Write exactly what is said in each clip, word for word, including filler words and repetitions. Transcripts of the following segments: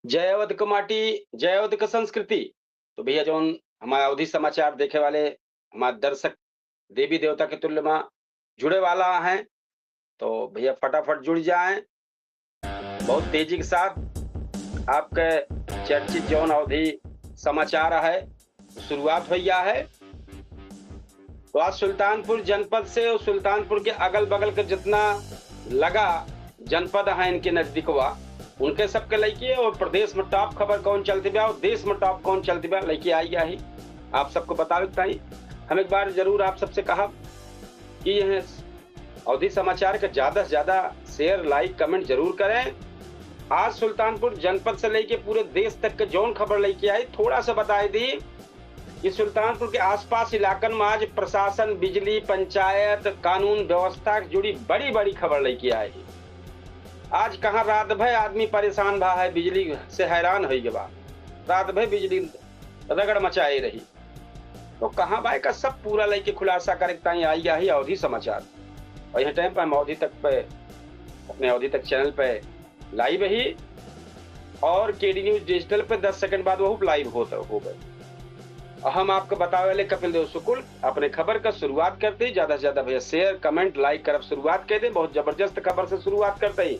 जय अवध क माटी, जय अवध क संस्कृति। तो भैया, जौन हमारा अवधी समाचार देखे वाले हमारे दर्शक देवी देवता के तुल्य में जुड़े वाला हैं, तो भैया फटाफट जुड़ जाएं। बहुत तेजी के साथ आपके चर्चित जौन अवधी समाचार है, शुरुआत हो गया है। तो आज सुल्तानपुर जनपद से और सुल्तानपुर के अगल बगल के जितना लगा जनपद है इनके नजदीकवा, उनके सबके लइके और प्रदेश में टॉप खबर कौन चलती बा और देश में टॉप कौन चलती बा लइके आई गया ही। आप सबको बतावे के ताई हम एक बार जरूर आप सबसे कहा कि यह अवधी समाचार का ज्यादा से ज्यादा शेयर, लाइक, कमेंट जरूर करें। आज सुल्तानपुर जनपद से लेके पूरे देश तक के जौन खबर लेके आई, थोड़ा सा बताई दी कि सुल्तानपुर के आसपास इलाकन में आज प्रशासन, बिजली, पंचायत, कानून व्यवस्था से जुड़ी बड़ी बड़ी खबर लेके आई। आज कहाँ रात भर आदमी परेशान भा है, बिजली से हैरान हो गया, रात भर बिजली रगड़ मचाए रही। तो कहाँ बा एकर सब पूरा लइके खुलासा करे के ताई आई गया ही अवधी समाचार। और यह टाइम पे हम अवधी तक पे, अपने अवधी तक चैनल पे लाइव ही और केडी न्यूज डिजिटल पे दस सेकंड बाद वो लाइव होता हो गए। और हम आपको बतावे वाले कपिल देव शुक्ल अपने खबर का शुरुआत करते ही ज्यादा से ज्यादा भैया शेयर, कमेंट, लाइक करब शुरुआत कर दे। बहुत जबरदस्त खबर से शुरुआत करते ही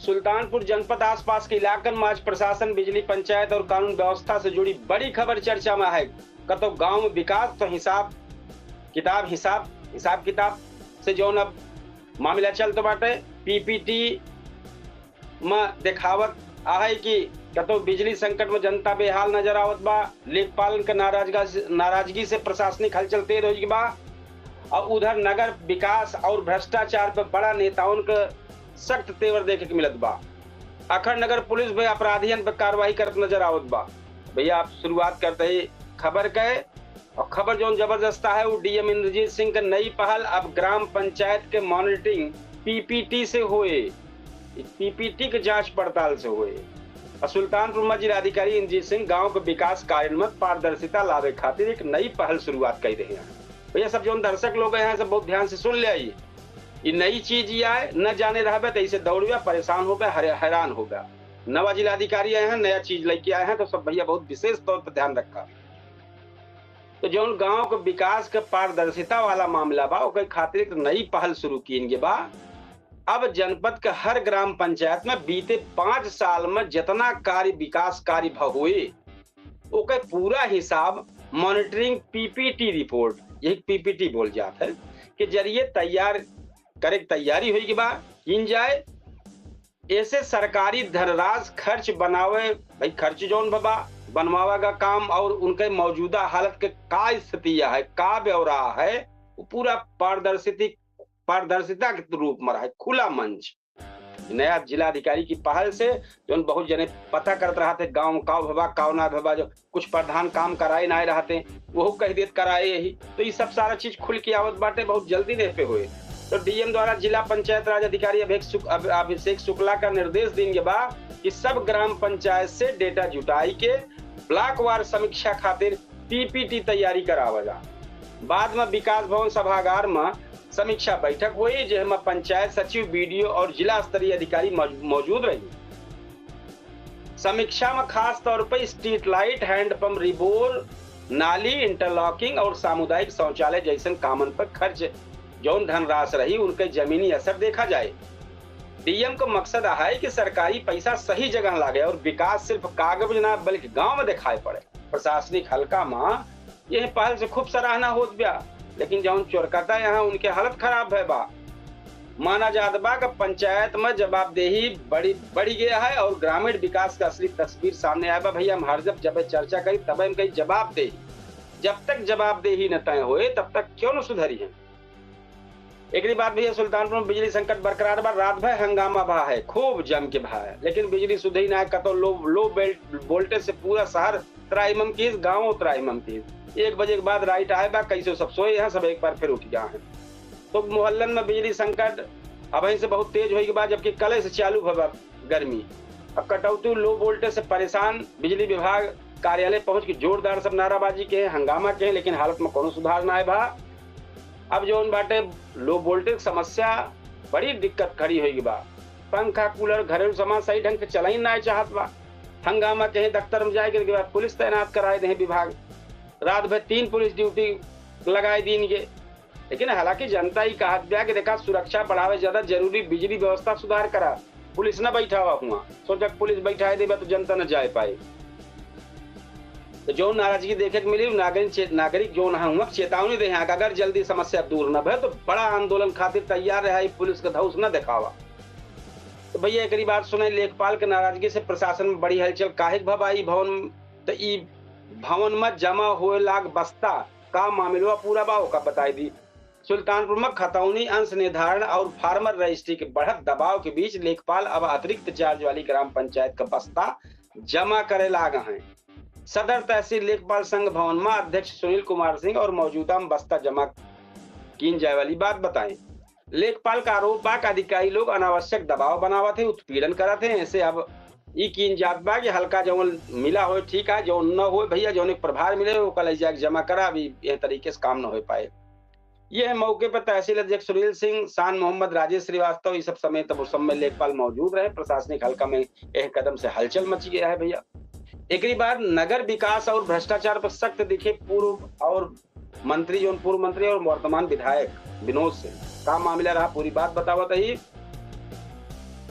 सुल्तानपुर जनपद आसपास के इलाकन में आज प्रशासन, बिजली, पंचायत और कानून व्यवस्था से जुड़ी बड़ी खबर चर्चा में है। कतो गांव में विकास तो हिसाब किताब, हिसाब, हिसाब किताब से जौन अब मामला चलत बाटे, पीपीटी में देखावत आहे कि कतो बिजली संकट में जनता बेहाल नजर आवत बा, लेखपालन के नाराजगा से, नाराजगी से प्रशासनिक हलचल तेज हो गई बा। और उधर नगर विकास और भ्रष्टाचार पर बड़ा नेताओं के सख्त तेवर देखे के मिलत बा। अखर नगर पुलिस भी अपराधियन पर कार्रवाई करत नजर आवत बा। भैया, आप शुरुआत करते ही खबर के, और खबर जौन जबरदस्त है, वो डीएम इंद्रजीत सिंह के नई पहल अब ग्राम पंचायत के मॉनिटरिंग पीपीटी से होए, पीपीटी के जांच पड़ताल से होए। और सुल्तानपुर में जिलाधिकारी इंद्रजीत सिंह गांव के विकास कार्य में पारदर्शिता लावे खातिर एक नई पहल शुरुआत कर रहे हैं। भैया, सब जौन दर्शक लोग हैं, सब बहुत ध्यान से सुन ले आई। ये नई चीज ये आए, न जाने रहबे तो इसे दौड़बे, परेशान होबे, हरे-, हैरान होबे। नवा जिलाधिकारी आए हैं, नया चीज लेके आए हैं, तो सब भैया बहुत विशेष तौर पर ध्यान रखा। तो जौन गांव के विकास के पारदर्शिता वाला मामला बा, ओकर खातिर एक नई पहल शुरू कीन गई बा। अब जनपद के हर ग्राम पंचायत में बीते पाँच साल में जितना कार्य, विकास कार्य भ-, हुए, ओकर पूरा हिसाब मॉनिटरिंग पीपीटी रिपोर्ट, यही पीपीटी बोल जात है, के जरिए तैयार करे के तैयारी होई के बा, कीन जाए। ऐसे सरकारी धनराज खर्च बनावे, भाई, खर्च जौन बा, बनवावे का काम और उनके मौजूदा हालत के का स्थिति है, का ब्यौरा है, वो पूरा पारदर्शिता, पारदर्शिता के रूप में रहे, खुला मंच। नया जिलाधिकारी की पहल से जौन बहुत जने पता करत रहते, गांव काव भबा, काव ना भबा, जो कुछ प्रधान काम कराए ना रहते, वो कह देत कराए यही। तो ये सब सारा चीज खुल के आवत बाटे, बहुत जल्दी नहीं पे हुए। तो डीएम द्वारा जिला पंचायत राज अधिकारी अभिषेक शुक-, अभ-, अभिषेक शुक्ला का निर्देश दीन के बा कि सब ग्राम पंचायत से डेटा जुटाई के ब्लॉक वार समीक्षा खातिर पीपीटी तैयारी करावा जा। बाद में विकास भवन सभागार में समीक्षा बैठक हुई, जेमे पंचायत सचिव, बीडीओ और जिला स्तरीय अधिकारी मौज-, मौजूद रही। समीक्षा में खास तौर पर स्ट्रीट लाइट, हैंडपंप रिबोर, नाली, इंटरलॉकिंग और सामुदायिक शौचालय जैसन कामन पर खर्च जौन धनराशि रही, उनके जमीनी असर देखा जाए। डीएम को मकसद है कि सरकारी पैसा सही जगह लागे और विकास सिर्फ कागज ना, बल्कि गांव में दिखाई पड़े। प्रशासनिक हल्का में यह पहल से खूब सराहना होत बा, लेकिन जौन चोरकता यहाँ, उनके हालत खराब है बा। माना जात बा कि पंचायत में जवाबदेही बड़ी, बढ़ी गया है और ग्रामीण विकास का असली तस्वीर सामने आया बा। भैया, हम हर जब, जब चर्चा करी, तब हम कही जवाबदेही, जब तक जवाबदेही न तय होए, तब तक क्यों न सुधरी है। एकरी बाद भैया, सुल्तानपुर में बिजली संकट बरकरार बा। रात भर हंगामा भा है, खूब जम के भा है, लेकिन बिजली सुधरी ना है। कतो लो, लो बेल्ट, वोल्टेज से पूरा शहर त्राहिमाम कीस, गाँव त्राहिमाम कीस। एक बजे के बाद लाइट आए बा, कैसे सब सोए हैं, सब एक बार फिर उठ गया है। तो मोहल्लन में बिजली संकट अबहीं से बहुत तेज होई के बाद, जबकि कल से चालू भवा गर्मी। अब कटौती, लो वोल्टेज से परेशान, बिजली विभाग कार्यालय पहुंच के जोरदार सब नाराबाजी के, हंगामा के, लेकिन हालत में कोनो सुधार ना आए बा। अब जौन बाटे लो वोल्टेज समस्या बड़ी दिक्कत खड़ी होई बा। पंखा, कूलर, घरेलू सामान सही ढंग से चला ही ना चाहत बा। हंगामा कहीं दफ्तर में जाए के बाद पुलिस तैनात कराए दे विभाग, रात भर तीन पुलिस ड्यूटी लगाए दीन के। लेकिन हालांकि जनता ही कहत बा कि देखा, सुरक्षा बढ़ावे ज्यादा जरूरी, बिजली व्यवस्था सुधार करा, पुलिस न बैठावा हुआ। सोचा पुलिस बैठाए देबा तो जनता न जाए पाए। तो जो नाराजगी देखे के मिली, नागरिक चे-, नागरिक जो ना हुआ चेतावनी दे हैं कि अगर जल्दी समस्या दूर न भय तो बड़ा आंदोलन खातिर तैयार रहे, पुलिस के धौस न दिखावा। तो भैया, एकरी बात सुने, लेखपाल के नाराजगी से प्रशासन में बड़ी हलचल। काहे के भवा ई भवन, तो ई भवन में जमा होए लाग बस्ता, का मामला पूरा बा, ओका बताई दी। सुल्तानपुर में खतौनी, अंश निर्धारण और फार्मर रजिस्ट्री के बढ़त दबाव के बीच लेखपाल अब अतिरिक्त चार्ज वाली ग्राम पंचायत का बस्ता जमा करे लाग हैं। सदर तहसील लेखपाल संघ भवन में अध्यक्ष सुनील कुमार सिंह और मौजूदा में बस्ता जमा कीन जाए वाली बात बताएं। लेखपाल का आरोप बा कि अधिकारी लोग अनावश्यक दबाव बनावत है, उत्पीड़न करत है। ऐसे अब ई कीन जात बा कि हल्का जौन मिला होए ठीक है, जौन न होए भैया, जौन एक प्रभार मिले ओका ले जाके जमा करा, अभी यह तरीके से काम न हो पाए। यह मौके पर तहसील अध्यक्ष सुनील सिंह, शान मोहम्मद, राजेश श्रीवास्तव, ये सब समेत अब उस समय लेखपाल मौजूद रहे। प्रशासनिक हल्का में यह कदम से हलचल मच गया है भैया। एकरी बाद नगर विकास और भ्रष्टाचार पर सख्त दिखे पूर्व और मंत्री, जौन पूर्व मंत्री और वर्तमान विधायक विनोद सिंह, का मामला रहा, पूरी बात बतावत ही।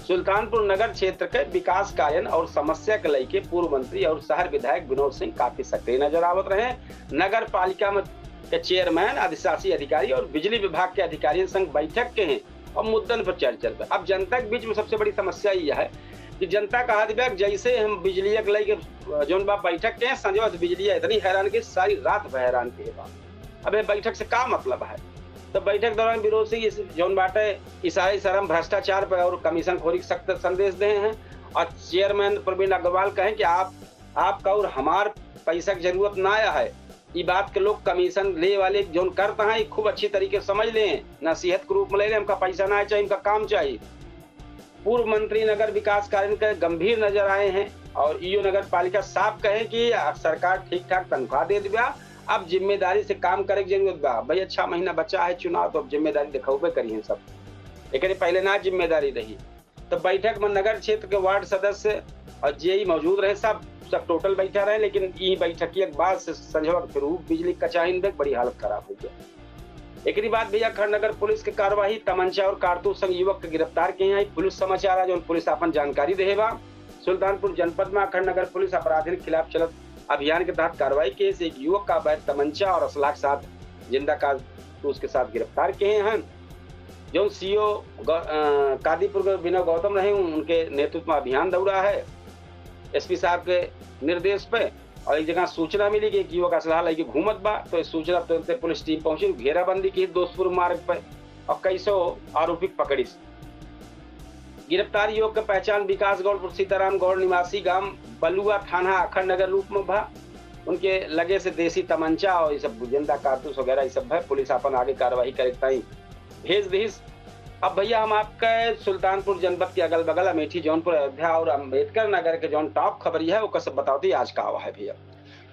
सुल्तानपुर नगर क्षेत्र के विकास कार्य और समस्या के लेके पूर्व मंत्री और शहर विधायक विनोद सिंह काफी सक्रिय नजर आवत रहे। नगर पालिका में के चेयरमैन, अधिशासी अधिकारी और बिजली विभाग के अधिकारियों संग बैठक के हैं और मुद्दन पर चर्चा पे। अब जनता के बीच में सबसे बड़ी समस्या यह है कि जनता कहा दिबा कि जैसे हम बिजली के लेके जौन बा बैठक के हैं, संजय से बिजली इतनी हैरान की सारी रात भर हैरान के बा। अब ये बैठक से का मतलब है? तो बैठक दौरान विरोध से इस जौन बाटे इशारे इशारा में भ्रष्टाचार पर और कमीशन खोरी के सख्त संदेश दे हैं। और चेयरमैन प्रवीण अग्रवाल कहें कि आप, आपका और हमार पैसा की जरूरत ना आया है। ई बात के लोग कमीशन ले वाले जौन करता है, खूब अच्छी तरीके से समझ लें, नसीहत के रूप में ले लें, हमका पैसा ना चाहिए, हमका काम चाहिए। पूर्व मंत्री नगर विकास कार्य के गंभीर नजर आए हैं और ईओ नगर पालिका साफ कहे कि सरकार ठीक ठाक तनख्वाह दे दिया, अब जिम्मेदारी से काम करे के जरूरत बा। भैया, छह महीना बचा है चुनाव, तो अब जिम्मेदारी दिखावे करी हैं सब। एकरे पहले ना जिम्मेदारी रही। तो बैठक में नगर क्षेत्र के वार्ड सदस्य और जेई मौजूद रहे, सब, सब टोटल बैठा रहे, लेकिन ई बैठक के बाद से संझवा के फिर ऊ बिजली कचाइन बे बड़ी हालत खराब हो गया। एकरी बाद भैया अखंड नगर पुलिस के कार्यवाही, तमंचा और कारतूस संग युवक के गिरफ्तार के हैं। पुलिस समाचार आज पुलिस आपन जानकारी देहे बा। सुल्तानपुर जनपद में अखंड नगर पुलिस अपराधिन के खिलाफ चलत अभियान के तहत कार्रवाई के से एक युवक का अवैध तमंचा और असलाह के साथ जिंदा कारतूस के साथ गिरफ्तार किए हैं। जौन सीओ गौ-, अ, कादीपुर के विनय गौतम रहे, उनके नेतृत्व में अभियान दौड़ा है एसपी साहब के निर्देश पे। और एक जगह सूचना मिली कि एक युवक असलहा लेके घूमत बा, तो इस सूचना तुरंत पुलिस टीम पहुंची, घेराबंदी की दोस्तपुर मार्ग पे और कई सौ आरोपी पकड़िस। गिरफ्तार युवक के पहचान विकास गौड़ पुत्र सीताराम गौड़ निवासी गांव बलुआ थाना अखंड नगर रूप में भा। उनके लगे से देसी तमंचा और ये सब जिंदा कारतूस वगैरह ये सब है। पुलिस अपन आगे कार्रवाई करे ताई भेज दिस। अब भैया हम आपके सुल्तानपुर जनपद के अगल बगल अमेठी, जौनपुर, अयोध्या और अम्बेडकर नगर के जौन टॉप खबरी है ओकर सब बतावत ही आज का आवा है भैया।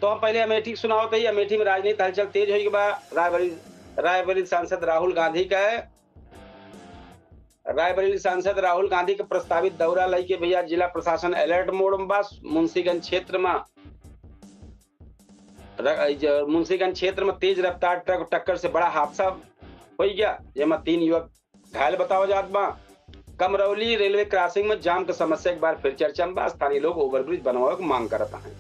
तो हम पहले अमेठी के सुनावत ही। अमेठी में राजनीति हलचल तेज होई के बा। रायबरेली, रायबरेली सांसद राहुल गांधी का है रायबरेली सांसद राहुल गांधी के प्रस्तावित दौरा लइके भैया जिला प्रशासन अलर्ट मोड में बा। मुंशीगंज क्षेत्र में र-, ज-, मुंशीगंज क्षेत्र में तेज रफ्तार ट्रक टक्कर से बड़ा हादसा होइ गया, जेमा तीन युवक घायल बतावा जात बा। कमरौली रेलवे क्रॉसिंग में जाम के समस्या एक बार फिर चर्चा में बा। स्थानीय लोग ओवरब्रिज बनवावे के मांग करत हैं।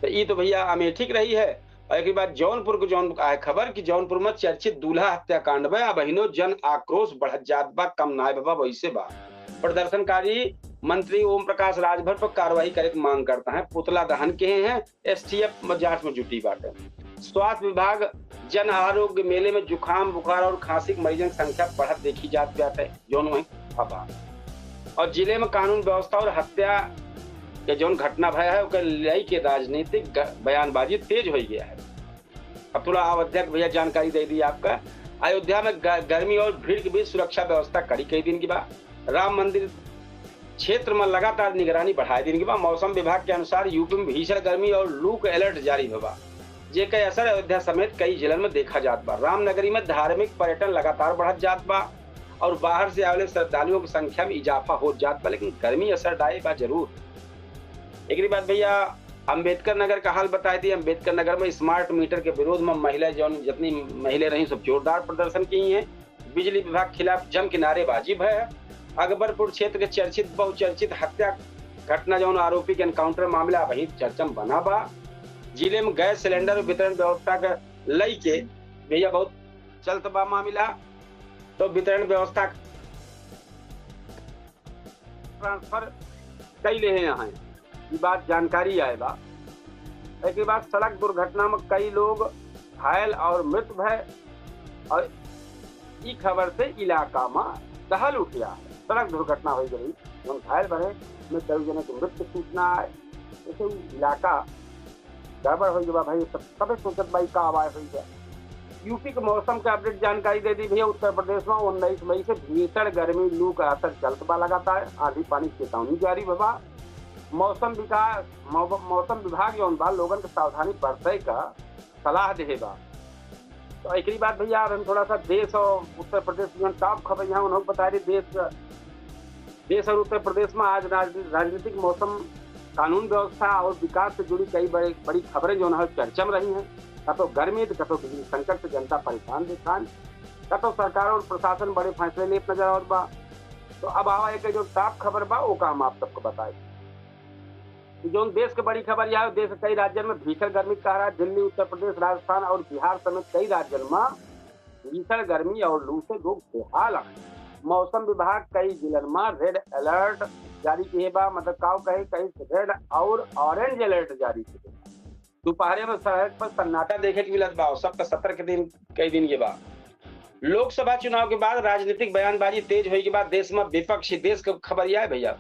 तो ई तो भैया अमेठी के रही है। और एक बात जौनपुर को, जौन आए खबर कि जौनपुर में चर्चित दूल्हा हत्याकांड में अब हिनो जन आक्रोश बढ़त जात बा, कम नाय बाबा वैसे बा। प्रदर्शनकारी मंत्री ओम प्रकाश राजभर पर कार्रवाई करे के मांग करता है। पुतला दहन के हैं, एसटीएफ में जांच में जुटी बाटे। स्वास्थ्य विभाग जन आरोग्य मेले में जुकाम, बुखार और खांसी के मरीजन की संख्या बढ़त देखी जात बाटे, जौन वहीं अभाव। और जिले में कानून व्यवस्था और हत्या के जौन घटना भय है, ओकर लेके राजनीतिक ग-, बयानबाजी तेज हो गया है। अब थोड़ा अयोध्या के भैया जानकारी दे दी आपका। अयोध्या में ग-, गर्मी और भीड़ के बीच सुरक्षा व्यवस्था कड़ी कई दिन की बा। राम मंदिर क्षेत्र में लगातार निगरानी बढ़ाए दिन की बा। मौसम विभाग के अनुसार यूपी में भीषण गर्मी और लू के अलर्ट जारी बा, जेके असर अयोध्या समेत कई जिलन में देखा जात बा। रामनगरी में धार्मिक पर्यटन लगातार बढ़त जात बा। और बाहर से आवे वाले श्रद्धालुओं की संख्या में इजाफा हो जात बा, लेकिन गर्मी असर डाए बा जरूर। एकरी बाद भैया, अम्बेडकर नगर का हाल बताए दी। अम्बेडकर नगर में स्मार्ट मीटर के विरोध में महिला, जौन जितनी महिला रही, सब जोरदार प्रदर्शन की हैं। बिजली विभाग खिलाफ जम के नारेबाजी भय है। अकबरपुर क्षेत्र के चर्चित, बहुचर्चित हत्या घटना, जौन आरोपी के एनकाउंटर मामला, वही चर्चा में बना बा। जिले में गैस सिलेंडर वितरण व्यवस्था के लइके भैया बहुत चलत बा मामला। तो वितरण व्यवस्था ट्रांसफर कई लेहे हैं, ये बात जानकारी आए बा। एक बात, सड़क दुर्घटना में कई लोग घायल और मृत भय, और ई खबर से इलाका में दहल उठिया। सड़क दुर्घटना हो गई, हम घायल भरे में कई जने की मृत्यु सूचना आए। ऐसे उ इलाका गड़बड़ हो गया भाई, सब सबे सोचत भाई का आवाज हुई है। यूपी के मौसम के अपडेट जानकारी दे दी भैया। उत्तर प्रदेश में उन्नीस मई से भीषण गर्मी लू का असर चलत बा लगातार, आंधी पानी की चेतावनी जारी बा। मौसम विकास मौ-, मौसम विभाग जौन बा, लोगन के सावधानी बरते का सलाह देहे बा। तो एकरी बाद भैया, अब हम थोड़ा सा देश और उत्तर प्रदेश में टॉप खबर यहाँ उन्होंने बता रही। देश, देश और उत्तर प्रदेश में आज राज-, राजनीतिक मौसम, कानून व्यवस्था और विकास से जुड़ी कई बड़ी, बड़ी खबरें जो है चर्चा में रही हैं। कतो गर्मी तो कतो बिजली संकट से जनता परेशान दिखान, कतो सरकार और प्रशासन बड़े फैसले लेत नजर आवत बा। तो अब आवा एक जो टॉप खबर बा, ओका हम आप सबको बताए। जौन देश के बड़ी खबर यह है, देश के कई राज्यन में भीषण गर्मी का कहर है। दिल्ली, उत्तर प्रदेश, राजस्थान और बिहार समेत कई राज्यन में भीषण गर्मी और लू से लोग बेहाल हैं। मौसम विभाग कई जिलन में रेड अलर्ट जारी किए बा, मतलब काव कहे, कई रेड और ऑरेंज अलर्ट जारी किए बा। दोपहरे में सड़क पर सन्नाटा देखे के मिलत बा, सबका सतर्क दिन कई दिन ये बा। लोकसभा चुनाव के बाद राजनीतिक बयानबाजी तेज होए के बाद देश में विपक्ष, देश के खबर यह है भैया,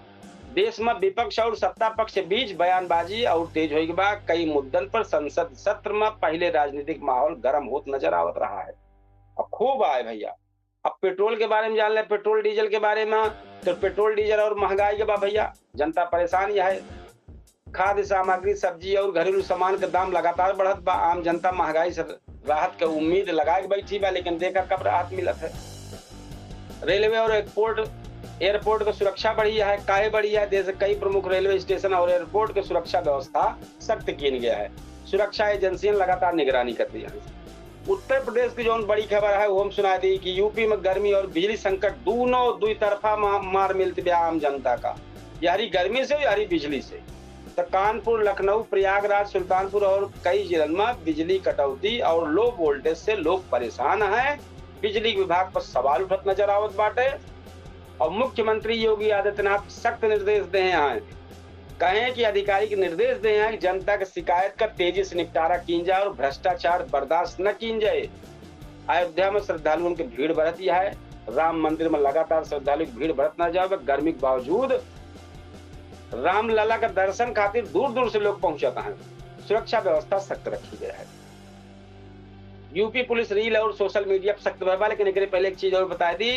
देश में विपक्ष और सत्ता पक्ष के बीच बयानबाजी और तेज होए के बाद कई मुद्दन पर संसद सत्र में पहले राजनीतिक माहौल गर्म होत नजर आवत रहा है। अब खूब आए भैया। अब पेट्रोल के बारे में जान ले, पेट्रोल डीजल के बारे में, तो पेट्रोल डीजल और महंगाई के बा भैया, जनता परेशान यह है। खाद्य सामग्री, सब्जी और घरेलू सामान के दाम लगातार बढ़त बा। आम जनता महंगाई से राहत के उम्मीद लगा के बैठी बा, लेकिन देखा कब राहत मिलत है। रेलवे और एयरपोर्ट, एयरपोर्ट के सुरक्षा बढ़ी है। काहे बढ़ी है? देश के कई प्रमुख रेलवे स्टेशन और एयरपोर्ट के सुरक्षा व्यवस्था सख्त कीन गया है। सुरक्षा एजेंसियां लगातार निगरानी कर रही हैं। उत्तर प्रदेश की जौन बड़ी खबर है, वो हम सुना दी कि यूपी में गर्मी और बिजली संकट दोनों दुई तरफा मा-, मार मिलत बा आम जनता का, यारी गर्मी से, यारी बिजली से। तो कानपुर, लखनऊ, प्रयागराज, सुल्तानपुर और कई जिलन में बिजली कटौती और लो वोल्टेज से लोग परेशान हैं। बिजली विभाग पर सवाल उठत नजर आवत बाटे और मुख्यमंत्री योगी आदित्यनाथ सख्त निर्देश दे हैं, कहें कि अधिकारी के निर्देश दे हैं कि जनता के शिकायत का तेजी से निपटारा कीन जाए और भ्रष्टाचार बर्दाश्त न कीन जाए। अयोध्या में श्रद्धालुओं की भीड़ बढ़त ही है। राम मंदिर में लगातार श्रद्धालु की भीड़ बढ़त ना जाए, गर्मी के बावजूद रामलला का दर्शन खातिर दूर दूर से लोग पहुंचत हैं। सुरक्षा व्यवस्था सख्त रखी गई है। यूपी पुलिस रील और सोशल मीडिया पर सख्त भय बा, लेकिन एकरे पहले एक चीज और बता दी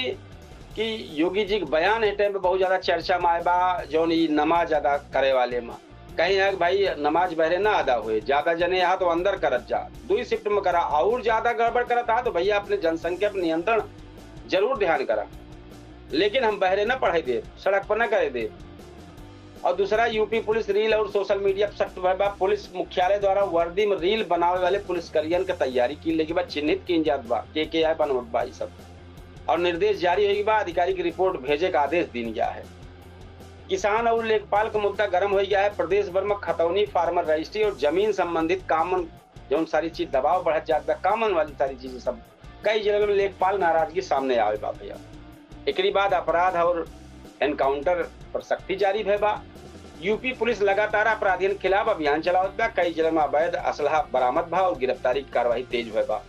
कि योगी जी के बयान है टाइम पे बहुत ज्यादा चर्चा में आए बा, जौन ई नमाज अदा करे वाले में कहीं है कि भाई नमाज बहरे ना अदा हुए, ज्यादा जने यहाँ तो अंदर करत जा, दुई शिफ्ट में करा, और ज्यादा गड़बड़ करत हा तो भैया अपने जनसंख्या पर नियंत्रण जरूर ध्यान करा, लेकिन हम बहरे ना पढ़ाई दे, सड़क पर ना करे दे। और दूसरा, यूपी पुलिस रील और सोशल मीडिया पर सख्त भय बा। पुलिस मुख्यालय द्वारा वर्दी में रील बनावे वाले पुलिसकर्मियन के तैयारी की लेके बा, चिन्हित कीन जात बा के के आए बनवत बा ई सब, और निर्देश जारी होई बा, अधिकारी की रिपोर्ट भेजे का आदेश दीन गया है। किसान और लेखपाल का मुद्दा गर्म हो गया है। प्रदेश भर में खतौनी, फार्मर रजिस्ट्री और जमीन संबंधित कामन, जौन सारी चीज दबाव बढ़त जात बा, कामन वाली सारी चीजें सब कई जिलन में लेखपाल नाराजगी सामने आवे बा भैया। एकरी बाद अपराध और एनकाउंटर पर सख्ती जारी भय बा। यूपी पुलिस लगातार अपराधियन के खिलाफ अभियान चलावत बा। कई जिलन में अवैध असलहा बरामद भा और गिरफ्तारी की कार्रवाई तेज भय बा।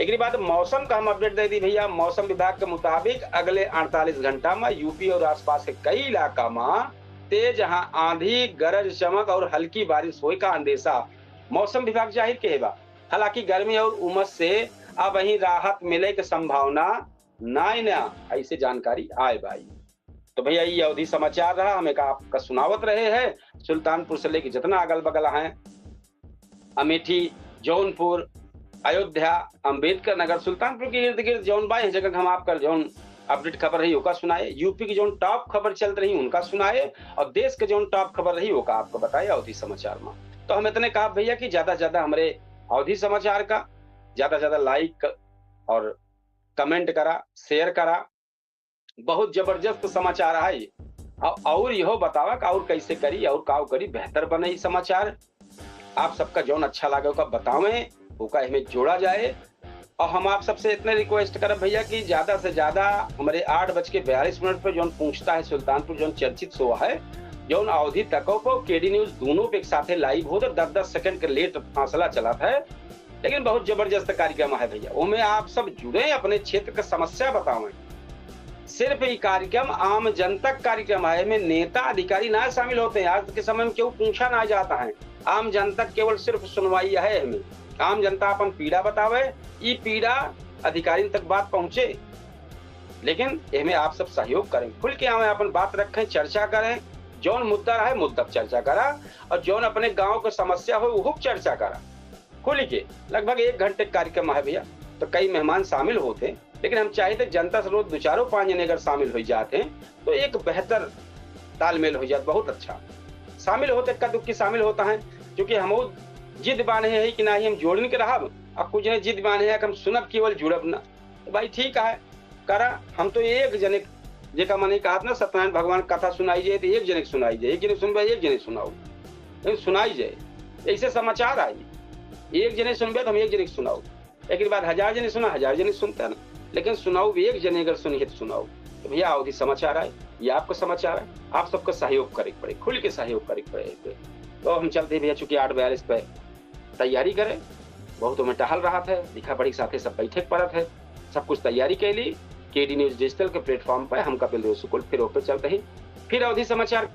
एकरी बाद मौसम का हम अपडेट दे दी भैया। मौसम विभाग के मुताबिक अगले अड़तालीस घंटा में यूपी और आसपास के कई इलाका में तेज आंधी, गरज चमक और हल्की बारिश होए का अंदेशा मौसम विभाग जाहिर किहे बा। हालांकि गर्मी और उमस से अबहीं राहत मिले के संभावना नाई ना, ऐसे जानकारी आए बा। तो भैया, ये अवधी समाचार रहा, हम एक आपका सुनावत रहे हैं। सुल्तानपुर से लेके जितना अगल बगल हैं, अमेठी, जौनपुर, अयोध्या, अंबेडकर नगर, सुल्तानपुर के इर्द गिर्द जौन बा, ये जगह हम आपका जौन अपडेट खबर रही ओका सुनाए, यूपी की जौन टॉप खबर चलत रही उनका सुनाए, और देश के जौन टॉप खबर रही ओका आपको बताए अवधी समाचार में। तो हम इतने कहा भैया कि ज्यादा से ज्यादा हमरे अवधी समाचार का ज्यादा से ज्यादा लाइक और कमेंट करा, शेयर करा। बहुत जबरदस्त समाचार है। और, और यहो बतावा कि और कैसे करी और काव करी बेहतर बने ई समाचार। आप सबका जौन अच्छा लागे ओका बतावें, ओका एहमे जोड़ा जाए। और हम आप सबसे इतने रिक्वेस्ट करब भैया कि ज्यादा से ज्यादा हमरे आठ बज के बयालीस मिनट पे जौन पूछता है सुल्तानपुर, जौन चर्चित शो है, जौन अवधी तको पे केडी न्यूज दोनों पे एक साथे लाइव होत है, दस दस सेकंड के लेट फासला चलत है, लेकिन बहुत जबरदस्त कार्यक्रम है भैया। ओमे आप सब जुड़े, अपने क्षेत्र का समस्या बतावें। सिर्फ ई कार्यक्रम आम जनता का कार्यक्रम है, एमे नेता अधिकारी ना शामिल होते हैं। आज के समय में केहू पूछा ना जाता है, आम जनता केवल सिर्फ सुनवाई है एमे। आम जनता अपन पीड़ा बतावे, ई पीड़ा अधिकारिन तक बात पहुंचे, लेकिन एमे आप सब सहयोग करें, खुल के आवे, अपन बात रखें, चर्चा करें। जौन मुद्दा रहे मुद्दा पर चर्चा करा, और जौन अपने गांव के समस्या हो वो पर चर्चा करा। खुल के लगभग एक घंटे का कार्यक्रम है भैया, तो कई मेहमान शामिल होते हैं, लेकिन हम चाहित है जनता से रोज दो चारों पांच जने अगर शामिल हो जाते हैं तो एक बेहतर तालमेल हो जात, बहुत अच्छा। शामिल होते, इक्का दुक्की शामिल होता है, क्योंकि हम जिद बांधे है कि ना ही हम जोड़न के रहब, और कुछ जने जिद बांधे है कि हम सुनब केवल, जुड़ब ना। तो भाई ठीक है, करा। हम तो एक जने, जेका मने कहत ना सत्यनारायण भगवान कथा सुनाई जाए तो एक जने के सुनाई जाए, एक जने सुनबे, एक जने सुनाओ, लेकिन सुनाई जाए। ऐसे समाचार आई, एक जने सुनबे तो हम एक जने के सुनाओ, एक बाद हजार जने सुना, हजार जने सुनता ना, लेकिन सुनाओ भी एक जने अगर सुनिए तो सुनाओ। तो भैया अवधी समाचार आए, ये आपका समाचार है, आप सबका सहयोग करे के पड़े, खुल के सहयोग करे के पड़े। तो हम चलते हैं भैया, चूंकि आठ बयालीस पे तैयारी करे, बहुत ओमे टहल रहत है, लिखा पढ़ी के साथे सब बैठे के पड़त है, सब कुछ तैयारी कैली। केडी न्यूज डिजिटल के प्लेटफॉर्म पे हम कपिल देव शुक्ल फिर ओपे चलते ही फिर अवधी समाचार।